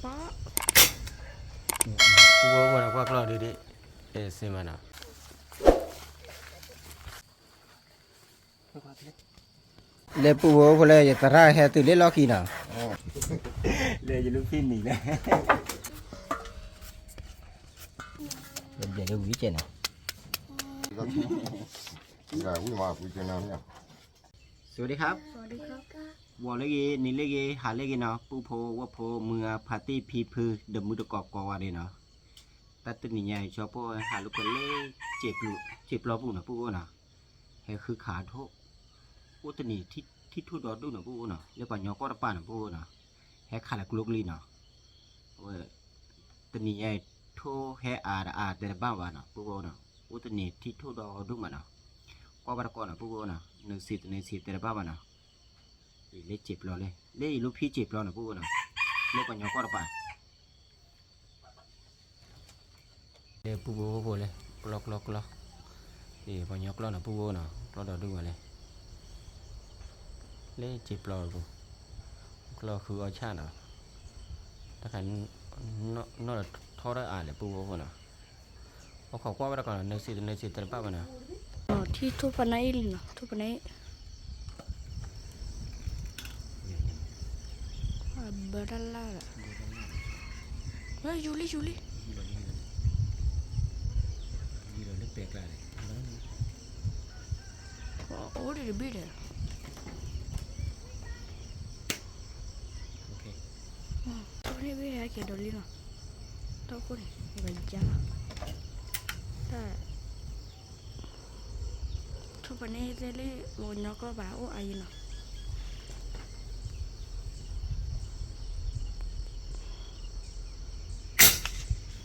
ပူဖိဖိနီၤ ကွၢ်ကျီၢ်ဒုဒ်, စ့မးနီၤ. လၢပူဖိဖိလၢယသရၣ်ဟဲတုၤလၢလီၢ်ခံနီၤ, လၢယလူၤဖံနံၤလဲၣ်, ဝံၤကဲနီၤ. สวัสดีครับ, ဝီၤလၢဂ့ၤ နံၤလၢဂ့ၤ ဟါလၢဂ့ၤနီၤ ပုၢ်ဖိဝဲၢ်ဖိ မုၢ်ဂၤဖါတံၢ်ဖံဖု ဒီးမုၢ်တကိးကိးဂၤဒဲးနီၤ. တၢ်တနံၤညါအံၤ ကၠီပိၢ်ဟဲဟးလိာ်ကွဲလၢ စံာ်ပျီပူၤနီၤ ပုၢ်ဖိနီၤ, ဟဲဃုခးထိၣ်, အိၣ်တနံၤထံၣ်ထိၣ်ဒီဒူၣ်နီၤ ပုၢ်ဖိနီၤ, လၢပှၤညီကီၢ်တပၤနီၤ ပုၢ်ဖိနီၤ, ဟဲခးလၢကျိကလံနီၤ. အဝဲ တနံၤညါအံၤ ထိၣ်ဟဲအါတအါတဲတဘၣ်ဘၣ်နီၤ ပုၢ်ဖိနီၤ, အိၣ်တနံၤထံၣ်ထိၣ်ဒီဒူၣ်မးနီၤ, ကွၢ်ဘၣ်တကိးနီၤ ပုၢ်ဖိနီၤ, နုၤစံးတနုၤစံးတဲတဘၣ်ဘၣ်နီၤ. လၢစံာ်ပျီလံ, လၢယလူၤဖံစံာ်ပျီနီၤ ပုၢ်ဖိနီၤ, လၢပှၤညီကီၢ်တပၤ လၢပုၢ်ဖိဖိလၢ ကျီၢ်ကျီၢ်ကျီၢ်, ပှၤညီကျီၢ်နီၤ ပုၢ်ဖိနီၤ ကျီၢ်ဒီဒူၣ်ဝဲလၢ လၢစံာ်ပျီပူၤ, ကျီၢ်ဃုအီၣ်ဆၣ်နီၤ, တၢ်ခါ နီၢ်ဒီးထီၣ်တၢ်အါလဲၣ် ပုၢ်ဖိဖိနီၤ, ပှၤခိးကွၢ်ဝဲတကိးနီၤ နုၤစံးတနုၤစံးတဲတဘၣ်ဘၣ်နီၤ. ထံၣ်ထိၣ်ဖးနါအ့ၣ်လံနီၤ ထိၣ်ဖးနါအ့ၣ် ဘၢတၢ်လၢ်လၢ်, ယူၤလံယူၤလံ, ယူၤလၢပဲာ်ကျါန့ၣ်, အိၣ်ဒီးတဘ့ၣ်ဒီး, ထိၣ်န့ၣ်ဘ့ၣ်ဟဲက့ၤဒီးလံနီၤ, တၢ်ခိၣ်န့ၣ် ယကယါလီၤ, တၢ် ထိၣ်ဖးနါအ့ၣ်သ့ၣ်လံ ပှၤကညီကီၢ်ဘၣ်အိၣ်အါယံၤနီၤ.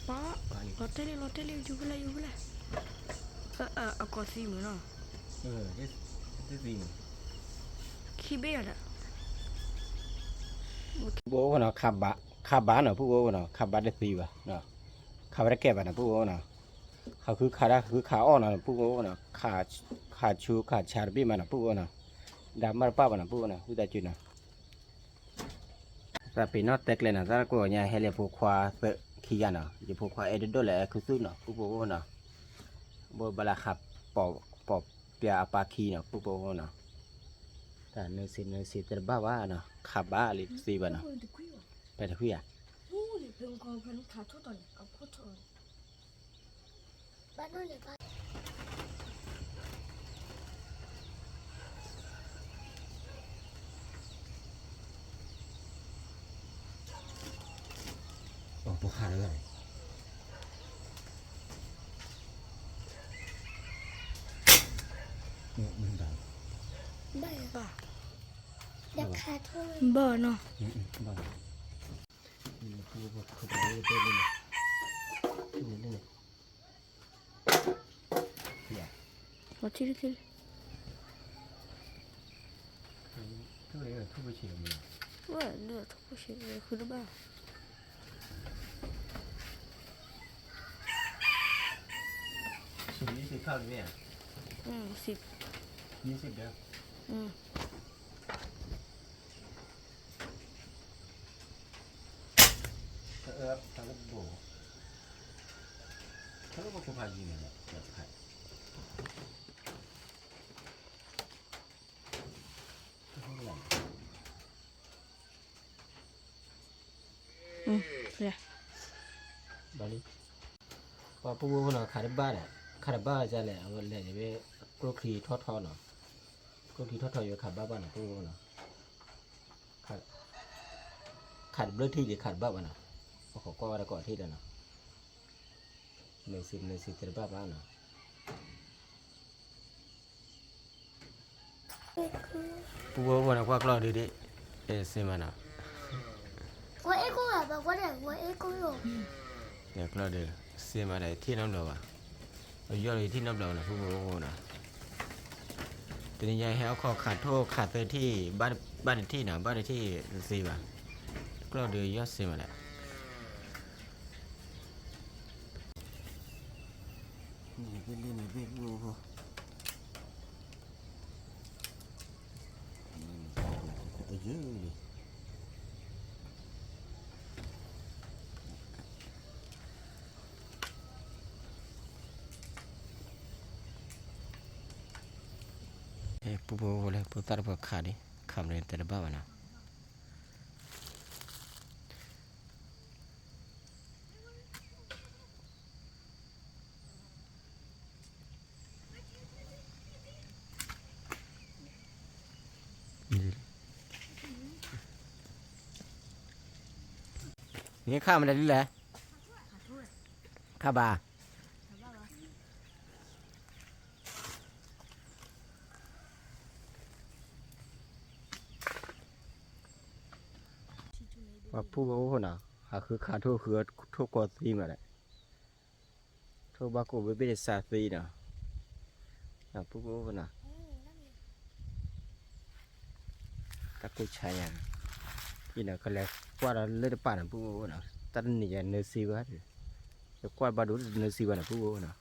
ပှၤ လီၤတဲာ်လံ လီၤတဲာ်လံ ယူၤဖဲလဲၣ် ယူၤဖဲလဲၣ်, အကိးသံမုာ်နီၤ, ခံဘ့ၣ်ယၤဒီး ပုၢ်ဖိနီၤ, ခးဘၣ်နီၤ ပုၢ်ဖိနီၤ, ခးဘၣ်တသံဘၣ်, ခးဘၣ်တကဲဘၣ်နီၤ ပုၢ်ဖိနီၤ, ခးဃုခးတၢ် ဃုခးအီၣ်နီၤ ပုၢ်ဖိနီၤ, ခးဆူခးဆါတဘ့ၣ်မးနီၤ ပုၢ်ဖိနီၤ, ဒါမ့ၢ်တပၣ်ဘၣ်နီၤ ပုၢ်ဖိနီၤ ဝံသးစူၤနီၤ. သးပ့ၤနီၣ်တဲကျဲနီၤ သရၣ်ကိးညါဟဲလၢဖိခွါသၢခံဂၤနီၤ, ယဖိခွါအဲၣ်ဒိၣ်ဒိၣ်လၢအဲၣ်ခူသူၣ်နီၤ ပုၢ်ဖိနီၤ, ဘိးဘၣ်လၢခးပိာ်ပျါအပၢ်ခံနီၤ ပုၢ်ဖိနီၤ, တၢ်နုၤစံးနုၤစံးတဲတဘၣ်ဘၣ်နီၤ ခးဘၣ်လံတသ့ဘၣ်နီၤ, ဖဲတခွံဧါ ဘၣ်နီၤ လီၤထံၣ်တသ့လံ, ဝဲဒၣ်ထိၣ်ဖိဆံးဃုတဘၣ်, ဆံးဆံးခါလံမ့ၢ်ဧါ, ဆံး, တၢ်လၢဘိ, တၢ်လၢဘိဖိဖးယံၤန့ၣ်, ပှၤပုၢ်ဖိနီၤ ခးတဘၣ်ဒီး, ခးတဘၣ်ဒ်လဲၣ် အဝဲလဲၤန့ၣ်ဝဲ, ကျိချံထီၣ်ထီနီၤ, ကျိချံထီၣ်ထီ ယခးဘၣ်ဘၣ်နီၤ ပုၢ်ဖိနီၤ, ခးတဘျုးထံၣ်ဒံး ခးတဘၣ်ဘၣ်နီၤ, ပခိးကွၢ်ဝဲတကိးထံၣ်ဒီးနီၤ, မ့ၢ်စံးမ့ၢ်စံးတဲတဘၣ်ဘၣ်နီၤ. ပုၢ်ဖိဖိနီၤ ကွၢ်ကျီၢ်ဒုဒ်, စ့မးနီၤ, ကျီၢ်ဒု စ့မးဒီး ယထံၣ်နီတဘျီဘၣ်, ယီၢ်ဒီးယထံၣ်နီတဘျီဘၣ်နီၤ ပုၢ်ဖိဖိနီၤ, တနံၤညါဟဲအီၣ်ခိးခးထိၣ်ခးသၢထံၣ်, ဘၣ်တထံၣ်နီၤ ဘၣ်တထံၣ်တသ့ဘၣ်, ကျီၢ်ဒုယီၢ်စ့မးဒီး န့ၣ်သ့ၣ်လံန့ၣ်သ့ၣ်ပူဖိ, အယုၢ်လံ, ပူဖိလၢဖိသၣ်တဖၣ်ခးဒံး ခးမနုၤတဲတဘၣ်ဘၣ်နီၤ. နခးမနုၤဒ်လဲၣ်, ခးဘၣ်. ပှၤဖိပအိၣ်နီၤ, ဟးဃုခးထိၣ်ဃုထိၣ်ကီၢ်သံမးဒီး, ထိၣ်ဘၣ်ကိၣ်ဘ့ၣ်ဘ့ၣ်တစးသံနီၤ, ပဖိပအိၣ်နီၤ. တၢ်ကိၢ်ဆါယၤ, အံၤနီၤ ကလဲၤကွၢ်ဒီးလၢတပာ်န့ၣ် ပဖိပအိၣ်နီၤ, တၢ်တနံၤယၤနၢၤစံဘၣ်, ယကွၢ်ဘၣ်ဒိနၢၤစံဘၣ်န့ၣ် ပဖိပအိၣ်နီၤ.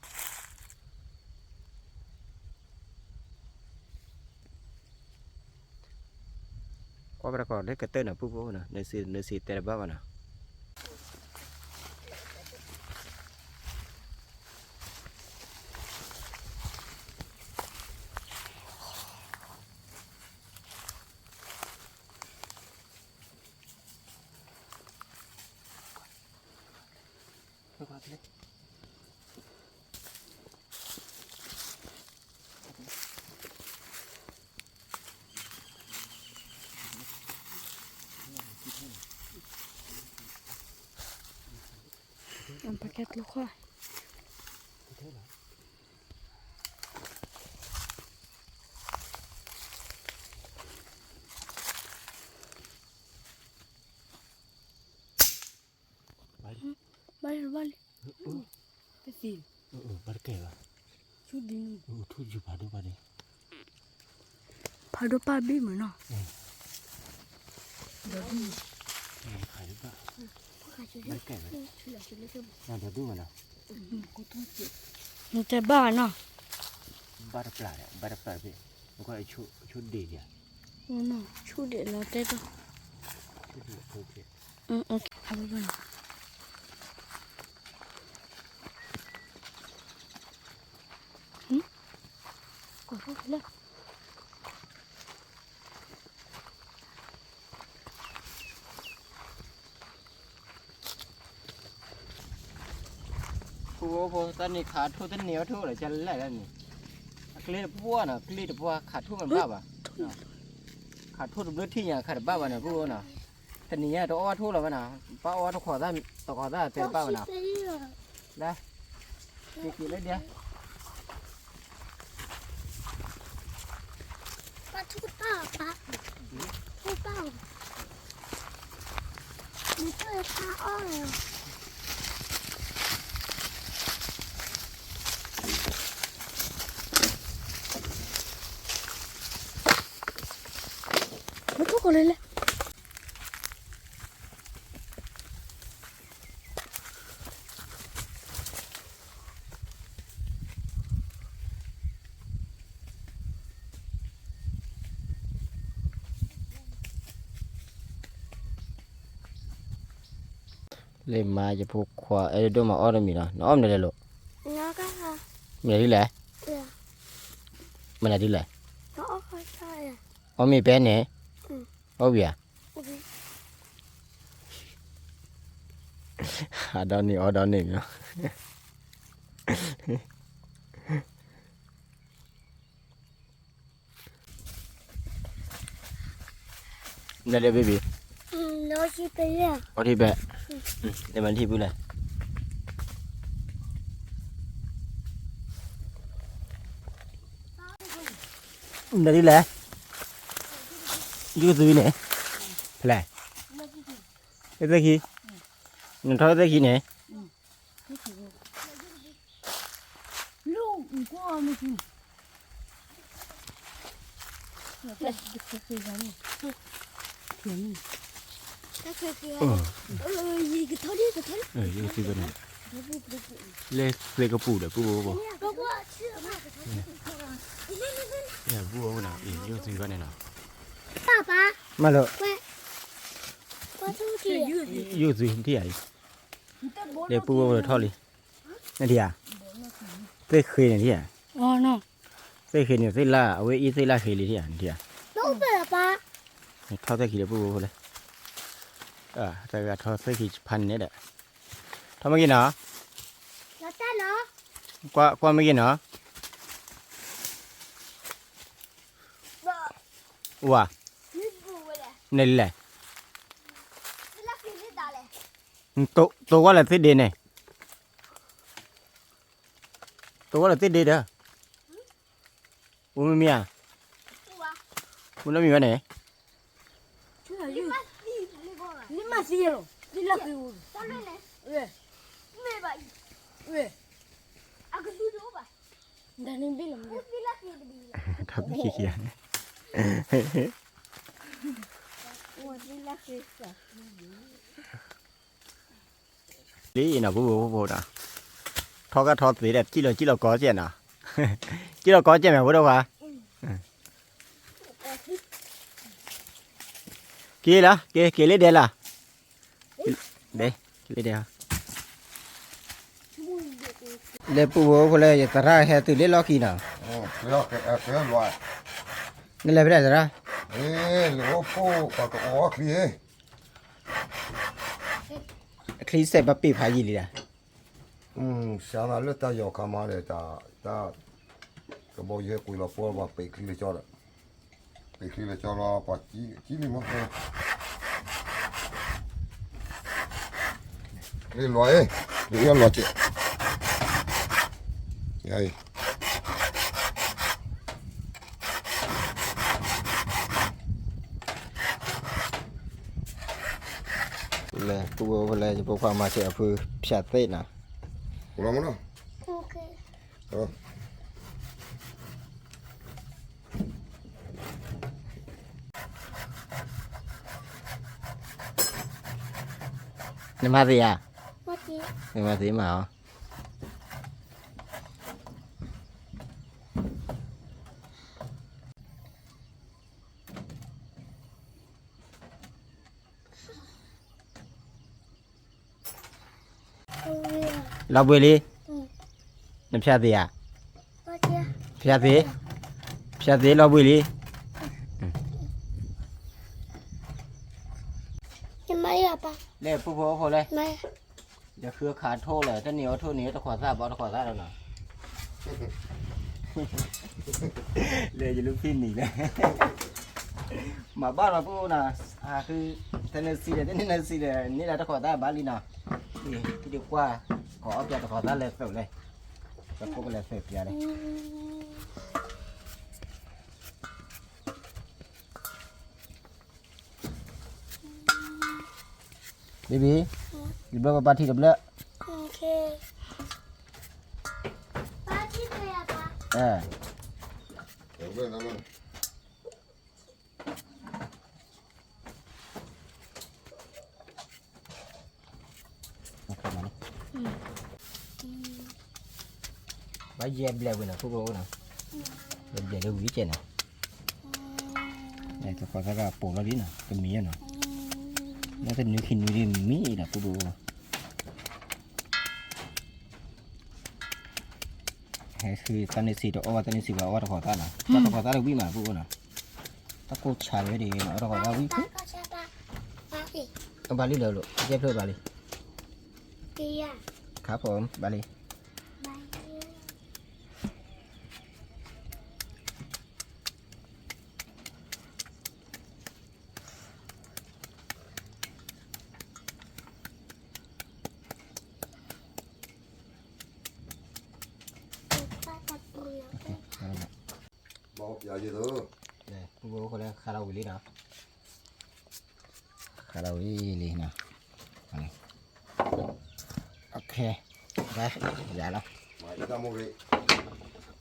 ကွၢ်ဘၣ်တကိးလၢကတၢၢ်နီၤ ပဖိပအိၣ်နီၤ, နၢၤစံ နၢၤစံတဲတဘၣ်ဘၣ်နီၤ. ပကဲကျိခွါ. ဘၣ်လံ, ဘၣ်လံ, တသံ, ဘၣ်တကဲဘၣ်, ဆူဒံ, ထူၣ်ယုာ်ဖးဒိၣ်ဘၣ်န့ၣ်, ဖးဒိၣ်ပၢ်ဘံၣ်မးနီၤ, ဒီဒူၣ်, ဘၣ်တကဲဘၣ်, ဒီဒူၣ်မးနီၤ, နတဲဘၣ်ဘၣ်နီၤ, ဘၣ်တပျၢ်ဒီး ဘၣ်တပျၢ်ဖဲ, နကွၢ်ဆိၣ်ဒ့ၣ်ဒံးဧါ, ဆိၣ်ဒ့ၣ်လီၤတဲဒီး, ဆိၣ်ဒ့ၣ်ဖိဖဲ, အဘၣ်ဘၣ်နီၤ. ဖိဖိ တၢ်န့ၣ်ခးထိၣ်တန့ၢ်အီၣ်ထိၣ်လၢကလဲၣ်လၢန့ၣ်, အကျ့တပှၢ်နီၤ, ကျ့တပှၢ်ခးထိၣ်မ့ၢ်ဘၣ်ဘၣ်, ခးထိၣ်တဘျုးထံၣ်ညါခးတဘၣ်ဘၣ်န့ၣ် ဖိဖိနီၤ, တနံၤညါတအီၣ်ထိၣ်လီၤဘၣ်နီၤ, ပၢ်အီၣ်တခိးသၣ် တခိးသၣ်တဲတဘၣ်ဘၣ်နီၤ, လၢ က့ၤက့ၤလၢဒၣ် ပၢ်ထူၣ်တၢ်ပၢ်, ထူၣ်တၢ်, နထူၣ်တၢ်အီၣ်လီၤ, မထူၣ်ကီးလၢလဲၣ်. လၢမါယဖိခွါ အဲၣ်ဒိးဒိၣ်မးအီၣ်တမံၤလီၤ, နအီၣ်မနုၤလဲၣ်လိၤ, မနုၤဒ်လဲၣ်, မနုၤဒ်လဲၣ်, အီၣ်မ့ၢ်ပဲန့ၣ်, အီၣ်ဝံၤဧါ. ဟးဒီးန့ၣ်အီၣ်ဒီးန့ၣ်မ့ၢ်, နလဲၤ baby, အီထံဘဲ, လဲၤမၤထံပုလဲၣ်, နဒ်လဲၣ်, ယုၢ်သုန့ၣ်, ဖဲလဲၣ်, လၢသ့ၣ်ခံ, နထီၣ်လၢသ့ၣ်ခံန့ၣ်, လၢသ့ၣ်ကပူၤဒီးပူၤ, ပူၤန့ၣ်, မၤလၢ, ယုၢ်သုထံၣ်ဧါ, လၢပူၤဝဲထီၣ်လံ, နထံၣ်ဧါ, သ့ၣ်ဃ့န့ၣ်ထံၣ်ဧါ, အီနီၤ, သ့ၣ်ဃ့န့ၣ်သ့ၣ်လၢ် အဝဲအံၤသ့ၣ်လၢ်ဃ့လံဧါ, နထံၣ်ဧါ, ထီၣ်သ့ၣ်ဃံဒီးပုၢ်ဖိလၢ, တဂၤထီၣ်သ့ၣ်ဃံဖးန့ၣ်ဒီး, ထီၣ်မ့ၢ်ဂ့ၤနီၤ, ကွၢ်မ့ၢ်ဂ့ၤနီၤ, ဝၤ, နလဲၤလဲၣ်, တိၢ်ဝဲလၢသ့ၣ်ဒ့န့ၣ်, တိၢ်ဝဲလၢသ့ၣ်ဒ့ဒီး, အိၣ်မ့ၢ်မ့ၢ်ဧါ, အိၣ်နီတမံၤဘၣ်န့ၣ်, လၢမၤသံလီၤ, သ့ၣ်လၢ်ဃ့, ထီၣ်သ့ၣ်ဃံဧါန့ၣ်, လံနီၤ ပုၢ်ဖိဖိဒီး, ထီၣ်ကထီၣ်သ့ဒီး စံၣ်လီၤစံၣ်လီၤကီကဲနီၤ, စံၣ်လီၤကီကဲမ့ၢ်ဖိဒိၣ်ခွါ, က့ၤလီၤ က့ၤ က့ၤလၢဒဲလီၤ, ဒဲ က့ၤလၢဒဲ, လၢပုၢ်ဖိဖိလၢယသရၣ်ဟဲတုၤလၢလီၢ်ခံနီၤ, နလဲၤဖဲလဲၣ်သရၣ်, အချံစဲးဘၣ်ပ့ၢ်ဖးယံာ်လံဒီး, စးနၤလၢတၢ်ယီၤခါမးဒီး တၢ်, ကဘီယူၤဟဲကွံာ်လီၤပှီၢ်ပှၤပ့ၢ်ချံလၢကၠီဒီး, ပ့ၢ်ချံလၢကၠီလီၤ ပှၤကံလံမး, လံလွဲ, လံလွဲစဲး, ယၤအံၤ လၢပုၢ်ဖိဖိလၢ ယဖိခွါမၤစဲးအဖုဖၠးသ့ၣ်နီၤ, နမၤသ့ဧါ, နမၤသ့မးအီၤ လီၤဘှံးလံ, နဖၠးသ့ဧါ, ဖၠးသ့, ဖၠးသ့လီၤဘှံးလံ, လၢပုၢ်ဖိအိၣ်ဖိလဲၣ်, ယဃုအခးထိၣ်လၢ တန့ၢ်အီၤထိၣ်န့ၣ် တခိးသၣ်ဘၣ်တခိးသၣ်လီၤနီၤ လၢယလူၤဖံနံၤလၢ မၤဘၣ်လီၤပုၢ်နီၤ, ဟးဃု တနၢၤစံဒီး တနၢၤစံဒီး န့ၢ်ဒၣ်တခိးသၣ်ဘၣ်လံနီၤ, အံၤ ဖံဒုးကွၢ် ကီးအီၣ်ပၠးတခိးသၣ်လဲၤသုးလဲၣ်, ကဖိကလဲၤသုးပၠးလဲၣ် baby, ယဘျၢပပၢ်ထံၣ်တဘျၢ, အဲ ဘၣ်ယဲၢ်ဘျဲၣ်ဝဲနီၤ ဖိဖိနီၤ, ဘျဲၣ်လၢဝံၤကဲနီၤ, တခိးသၣ်ကပိာ်လီၤဒ်နီၤ ကမံၤနီၤ, လၢတနွံခံနွံဒ်မံၤမံၤဒီး ဖိဖိ ဟဲဃုတၢ်န့ၢ်စံးတအီၣ်ဘၣ် တၢ်န့ၢ်စံးဘၣ်အီၣ်တခိးသၣ်နီၤ, ဘၣ်တခိးသၣ်တဝံၣ်မး ဖိဖိနီၤ, တၢ်ကိၢ်ဆါဝဲဒၣ်နီၤ အီၣ်တခိးသၣ်ဝံၣ်ဖု, ဘၣ်လံလၢၤလိာ် ယဲၢ်ဖျၢၣ်ဘၣ်လံ, ခါဖိဘၣ်လံ ဘၣ်ပၠးယဲၢ်သိး, ဖိဖိလၢခါလီၤဝံၤလံနီၤ, ခါလီၤဝံၤလံနီၤ, အခဲ, ယၤလီၤ,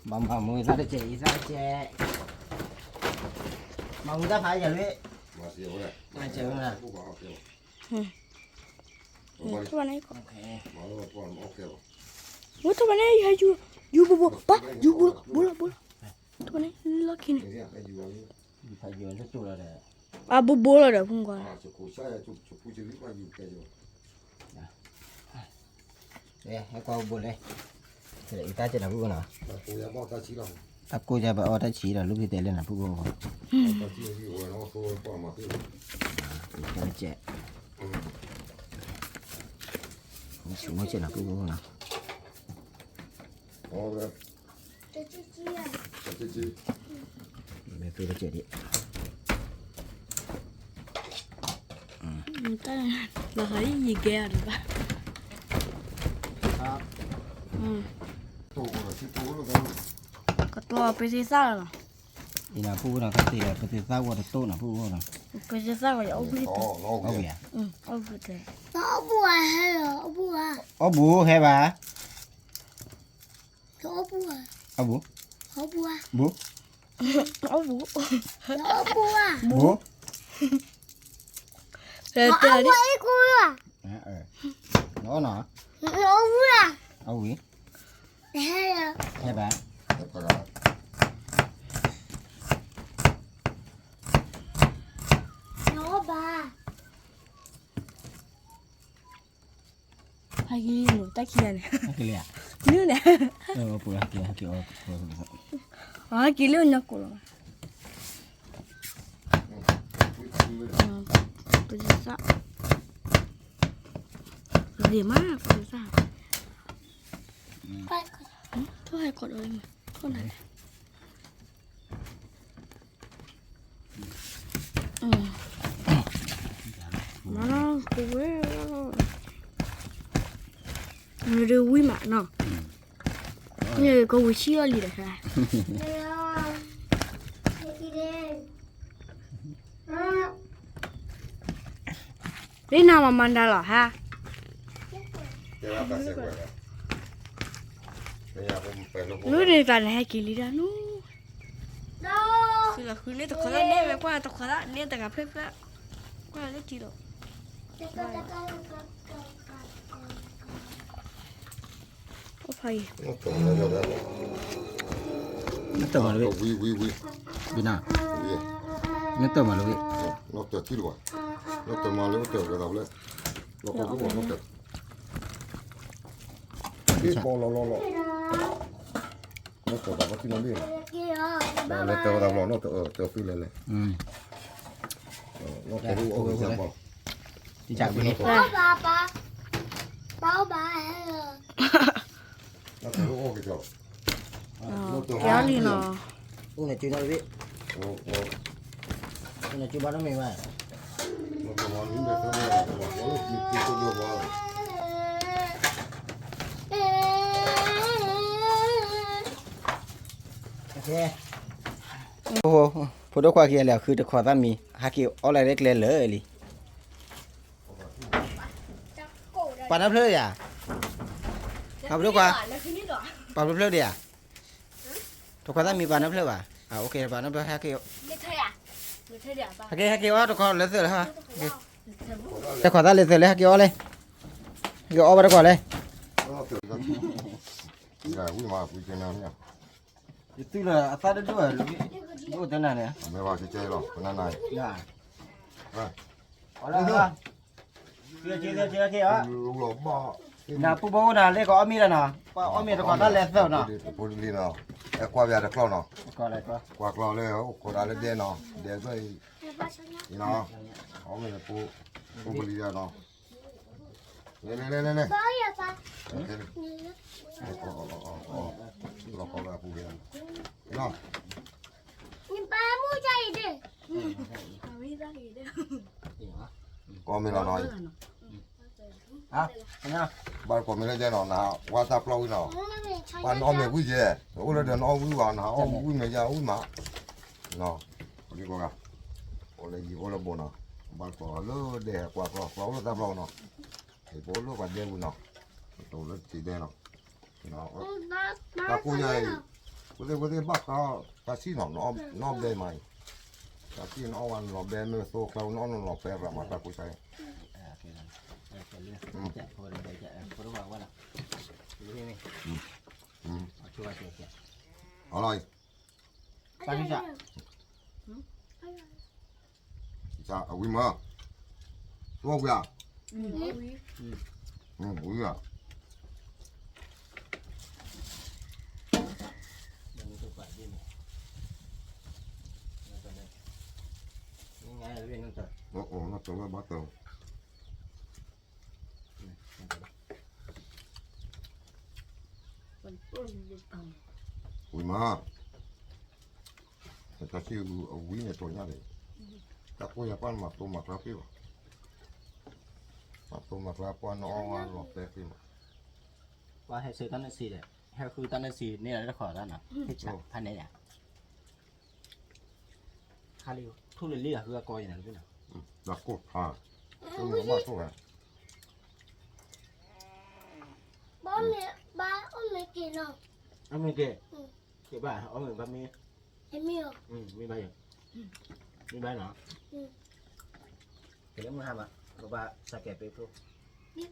မၤမူသၣ်တကဲး အံသၣ်တကဲး, မၤမူသၣ်ဖးယၤလံ, မၤစဲးဝဲ, မၤစဲးဝဲ, ဝဲထီၣ်ဘၣ်န့ၣ် ယူၤဘိဘိ ပၢ် ယူၤဘိလီၤ ဘိလီၤ ဘိလီၤ, ထီၣ်ဘၣ်န့ၣ် လီၢ်ခံန့ၣ်, အဘိဘိလီၤဒီးဖုကွၢ်, ဟဲကွၢ်ဘိလဲၣ်, အံသၣ်ကဲးနၤဖုနီၤ, တၢ်ကိၢ်ယၤဘၣ်အီၣ်တၢ်ဆံးဒီး လူၢ်ဖံတဲလဲၣ်နၤဖုၣ်ကိၢ်, တၢ်စဲး, မ့ၢ်စဲးနၤဖုၣ်ကိၢ်နီၤ, မ့ၢ်ဖုၣ်တစဲးဒံး, လီၤဟီယံၤကဲအီၤတဘၣ်, ကတိၤပသ့သၣ်လီၤနီၤ, အံၤနၤဖုၣ်ကိၢ်နီၤ ခါတ့ၢ်လီၤ ပသ့သၣ်ဝဲတတိၢ်နၤဖုၣ်ကိၢ်နီၤ, ပသ့သၣ်ဝဲအီၣ်ဘှံး, အီၣ်ဘှံးဧါ, အီၣ်ဘှံး, အီၣ်ဘှံးဟဲဘၣ် အီၣ်ဘှံး, အီၣ်ဘှံး, အီၣ်ဘှံး, အီၣ်ဘှံး, အီၣ်ဘှံး, နအီၣ်နီၤ, အီၣ်ဘှံး, ဟဲဘၣ်, ဟဲက့ၤလံတၢ်ခံဂၤန့ၣ်, ဟဲက့ၤလံဧါ, နုၤန့ၣ်, ပဟဲက့ၤ ဟဲက့ၤအီၣ်, ဟဲက့ၤလၢညါကိးလီၤ, ပသ့သၣ်, ပသ့မး ပသ့သၣ်, ထိၣ်ဟဲကိးဒီးလံမး, ထိၣ်နၤလဲၣ် မၤလီၤ, ကဝဲၤ, မ့ၢ်ဒုးဝံၤမးနီၤ, မ့ၢ်ကဝံၤဆံးအီၤလံဒီး, လၢနၤမၤမၤဒါလီၤဟါ, နုၤဒ်သိးနဟဲက့ၤလံဒၣ်နူၤ, ဃုလီၤဃုန့ၣ်တခိးသၣ်န့ၣ်ဝဲ ကွၢ်တခိးသၣ်န့ၣ်တဂၤဖျၢၣ်ဖျၢၣ်, ကွၢ်လၢထံလီၤ, အိၣ်ဖးအံၤ, နတၢၢ်မးလၢဝံၤ, ဝံၤဝံၤ, ဘံနၤ, နတၢၢ်မးလၢဝံၤ, နတၢၢ်ထံလီၤဘၣ်, နတၢၢ်မးလၢတၢၢ်လၢသးလၢ, လီၤကီၢ်ကီၢ်နတၢၢ်, ဘံလီၤလီၤလီၤ, နတၢၢ်ဘၣ်ပှၤထံလီၤဘံ, လၢတၢၢ်သးဘျီ နတၢၢ်တၢၢ်သုလဲၣ်လဲၣ်, နတၢၢ်အိၣ်အိၣ်ကၢ်ပှၤ, တၢ်ဘံ, နတၢၢ်အိၣ်ကၢ်, ကဲလံနီၤ, အိၣ်န့ၣ်ကၠူနီတဘ့ၣ်, အိၣ်န့ၣ်ကၠူဘၣ်နီတမံၤဘၣ်, ဖိဒိၣ်ခွါခံဂၤလဲၣ် ဃုတခိးသၣ်မံၤ ဟဲက့ၤအီၣ်လၢကျဲလၢာ်လံ, ပာ်နၢဖျၢၣ်ယၤ, ပာ်ဖျၢၣ်ခွါ, ပာ်ဖျၢၣ်ဖျၢၣ်ဒံးဧါ, တခိးသၣ်မံၤပာ်နၢဖျၢၣ်ဘၣ်, ပာ်နၢဖျၢၣ်ဟဲက့ၤ, ဟဲက့ၤ ဟဲက့ၤအီၣ်တခိးလၢသၢၣ်လၢ, တခိးသၣ်လၢသၢၣ်လၢ ဟဲက့ၤအီၣ်လၢ, ဟဲက့ၤအီၣ်ဘၣ်တခိးလၢ ယတုၤလၢအသၣ်တဒိၣ်, ဒိၣ်တနၤန့ၣ်, မ့ၢ်ဘၣ်ကကဲလီၤ ပနၢ်နၤ, အီၣ်လၢ, နပူၤဘိနၤလ့ၣ်ကအီၣ်မ့ၤလီၤနီၤ, ပှၤအီၣ်မ့ၤတခိးသၣ်လဲၤသၢၣ်နီၤ, ဖိတလံနီၤ, အဲကွၢ်ပယၤတကျီၢ်နီၤ, ကွၢ်ကျီၢ်လၢအိၣ်ခိးဒၣ်လၢဒဲနီၤ, ဒဲဘၢအံၤ, အီၣ်မ့ၤန့ၣ်ပူၤ, ဖိပလံၤနီၤ လဲၤလဲၤလဲၤလဲၤလဲၤ, လီၤကီဝဲအပူၤ, ကီမ့ၢ်လီၤနီၤ, ဘၣ်ကီမ့ၢ်လၢယဲနီၤ, နဝဲတၢ်ပျီဝံၤနီၤ, ပှၤနအီၣ်မ့ၤဝံၤယဲ, အိၣ်လၢဒီးနအီၣ်ဝံၤဘၣ်, နအီၣ်ဝံၤမ့ၢ်ယဲဝံၤမး, လီၤကီဝဲ, အိၣ်လၢယံၤအိၣ်လၢဘိနီၤ, ဘၣ်ကီလၢဒဲကွၢ်ကျီၢ် ကွၢ်အိၣ်လၢတၢ်ပျီနီၤ, ပအိၣ်လၢပှၤဒဲပူၤနီၤ, ပအိၣ်လၢတံၤဒဲနီၤ တၢ်ကိၢ်ယါအံၤ, ဝဲသ့ၣ်ဝဲသ့ၣ်ဘၣ်ဃးတၢ်ဆံၣ်နီၤ, နအီၣ်ဘဲမးအံၤ, တၢ်ဆံၣ်နအီၣ်ဝဲနလီၤဘဲမ့ၢ်သိကျါ နအီၣ်နလီၤဘဲရၤမးတၢ်ကိၢ်ယါအံၤ, အလီၤအံၤ, အဝံၤမး, ဝံၤဧါ, ဝံၤဧါ. အိၣ်အိၣ် နီၢ်တဝဲဘၣ်တၢ် ဝံၤမး, တၢ်ဆံၣ်အဝံၤန့ၣ်တိၢ်ညါန့ၣ်, တၢ်ကိၢ်ယၤပှၢ်နမၤတိၢ်မၤကျါပ့ၢ်ဘၣ်, မၤတိၢ်မၤကျါပှၢ်နအီၣ်ဝဲလီၤတဲာ်ပ့ၢ်မး, ပှၤဟဲဆၢတၢ်နၢ်စံးဒီး ဟဲဃုတၢ်နၢ်စံးန့ၣ်လီၤတခီတၢ်နီၤ, ဖဲန့ၣ်ယါ ခါလံထူၣ်လၢလံအဃုအကီယၤန့ၣ်လီၤ, တၢ်ကိၢ်ဖး, ဘၣ်အီၣ်မ့ၤက့ၤနီၤ, အီၣ်မ့ၤက့ၤ, က့ၤဘၣ် အီၣ်မ့ၤဘၣ်မ့ၢ်, မ့ၢ်ဘၣ်ယၤ, မ့ၢ်ဘၣ်နီၤ, က့ၤလၢမုၢ်ဟါမး, ကဘၣ်စးကဲၤပ့ၤဖိ, ပ့ၤဖိ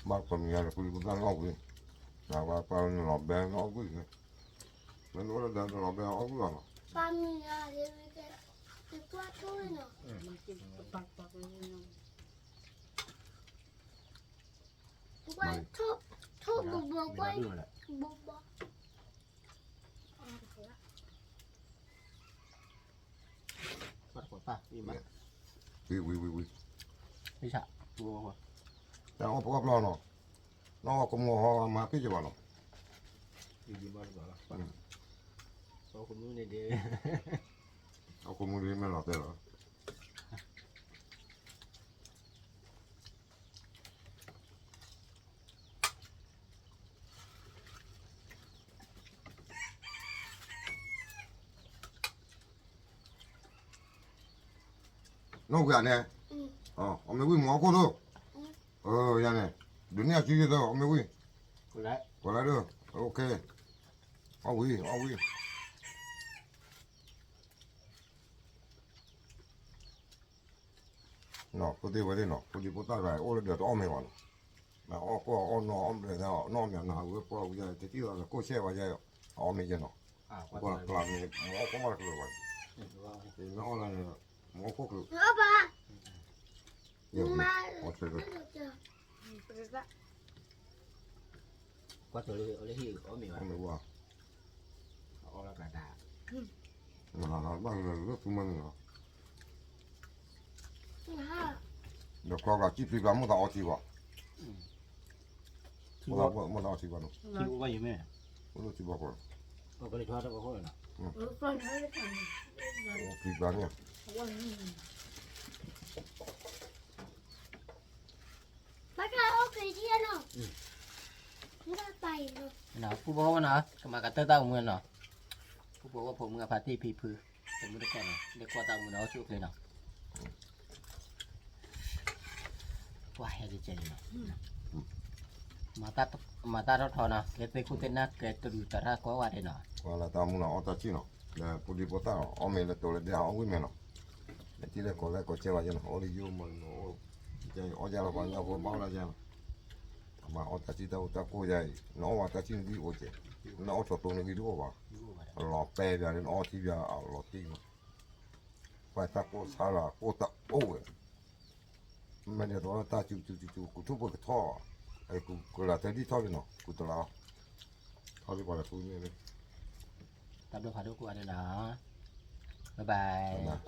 ဘၣ်ကီမံၤယါဒီး ပှၤပတၢ်လီၢ်ဝံၤ, ပှၤပှၤနလီၤဘဲလီၢ်ဝံၤ, မ့ၢ်နအိၣ်လၢဒီးနလီၤဘဲအီၣ်ဝံၤဘၣ်နီၤ, ပှၤမံၤယါဒီး ကွၢ်ထိၣ်နီၤ, ထိၣ်ဘိဘိကွၢ်, ဘိဘိ ဝံၤဝံၤဝံၤဝံၤ, တၢ်အီၣ်ပအီၣ်ပျီနီၤ, နီၢ်ကမိၢ်ဟီမၤပ့ၢ်ကဘၣ်နီၤ, အီၣ်ကမူၣ်ဒ်မ့ၢ်လီၤတဲာ်လီၤ နီၢ်ဝံၤန့ၣ်, အီၣ်မ့ၤဝံၤမ့ၢ်အီၣ်ခိၣ်ဒိၣ်, ယၤန့ၣ်, ဒုးန့ၢ်အစုယသၢ အီၣ်မ့ၤဝံၤ, ကလါဒိၣ်, အီၣ်ဝံၤ, အီၣ်ဝံၤ ဖိသ့ၣ်ဝဲသ့ၣ်နီၤ, ဖိဒံဖိသၣ်ဂၤအိၣ်လၢဒီးတအီၣ်မ့ၤဘၣ်နီၤ, အီၣ်ကိၢ်အီၣ်နီၢ်အီၣ်ဘျဲၣ်သၢ နီၢ်မ့ၢ်နဟးဝဲပှၢ်ဝံၤယဲ တထံၣ်လီၤလၢကိၢ်ဆဲၣ်ဝဲယဲ, အီၣ်မ့ၤယဲနီၤ, ပှၤကျါန့ၣ် မ့ၢ်အီၣ်ကိၢ်မးတကျၢၤဘၣ်, မ့ၢ်အီၣ်လၢန့ၣ် မ့ၢ်အီၣ်ကိၢ်ကျၢၤ, ယဲ, အီၣ်ဆၢ ကွၢ်တလၢ အီၣ်လၢဟံၣ်အီၣ်မ့ၤဝဲ, အီၣ်လၢကဒါ, ဘၣ်လၢလၢသူမၤန့ၣ်လီၤ, ဒီးကျီကးစံၣ်ဖျံးကျါ မိၢ်သးအီထံဘၣ်, မိၢ်သးအီထံဘၣ်နီၤ, အိၣ်လၢထံဘၣ်ကီး, အိၣ်ဖျံးကျါန့ၣ် ပူဖိဝဲနီၤ ကမၤကတၢၢ်တၢ်အိၣ်မူနီၤ, ပူဖိဝဲဖိမုၣ်အဖါတံၢ်ဖံဖု, တမုၢ်တကိးနီၤ ဒ်ကွၢ်တၢ်အိၣ်မူဒီးအိၣ်ဆူၣ်အိၣ်ချ့နီၤ, ပှၤဟဲက့ၤကဲနီၤ, မၤတၢ်ထီၣ်ထီနီၤ ကဲသ့ၣ်ခိၣ်သ့ၣ်နၢ် ကဲတရူးတရၣ်ကိးဂၤဒဲးနီၤ, ကွၢ်လၢတၢ်အိၣ်မူနီၤ အီၣ်တၢ်ဆံၣ်နီၤ, လၢဖိဒံဖိသၣ်နီၤ အီၣ်မ့ၤလၢတိၤလၢဒဲးဟးအီၣ်ဝံၣ်မ့ၤနီၤ, လၢထံလၢကီၢ်လၢကီၢ်ကဲဝဲယဲနီၤ အိၣ်လၢယိမၤနီၤ အီၣ်ယဲလီၤ ပှၤညါဖိဘၣ်အီၣ်လၢယဲနီၤ, အမၤအီၣ်တၢ်ဆံၣ်တၢ်အိၣ်တၢ်ကိၢ်ယဲအံၤ နအီၣ်ဝဲတၢ်ဆံၣ်နဂံၢ်အိၣ်ကဲ, နအီၣ်ထီၣ်တိၤနဂံၢ်တအိၣ်ဘၣ်, လီၤပဲဘၣ်န့ၣ် နအီၣ်ထံဘၣ်အလီၤတံၢ်မး, ပှၤတၢ်ကိၢ်ဆါလၢကိၢ်တၢ်အိၣ်ဝဲ မ့ၢ်ဒ်သိးတၢ်စူၤစူၤစူၤစူၤ ကူထီၣ်ပှဲၤကထီၣ်, ကူကလၤထၢဒ်ထီၣ်လံနီၤ ကူတလါ, ထီၣ်လံပှၤလၢထူန့ၣ်, တၢ်ဘျုးဖးဒိၣ်ကိးဂၤဒဲးနီၤ, bye bye.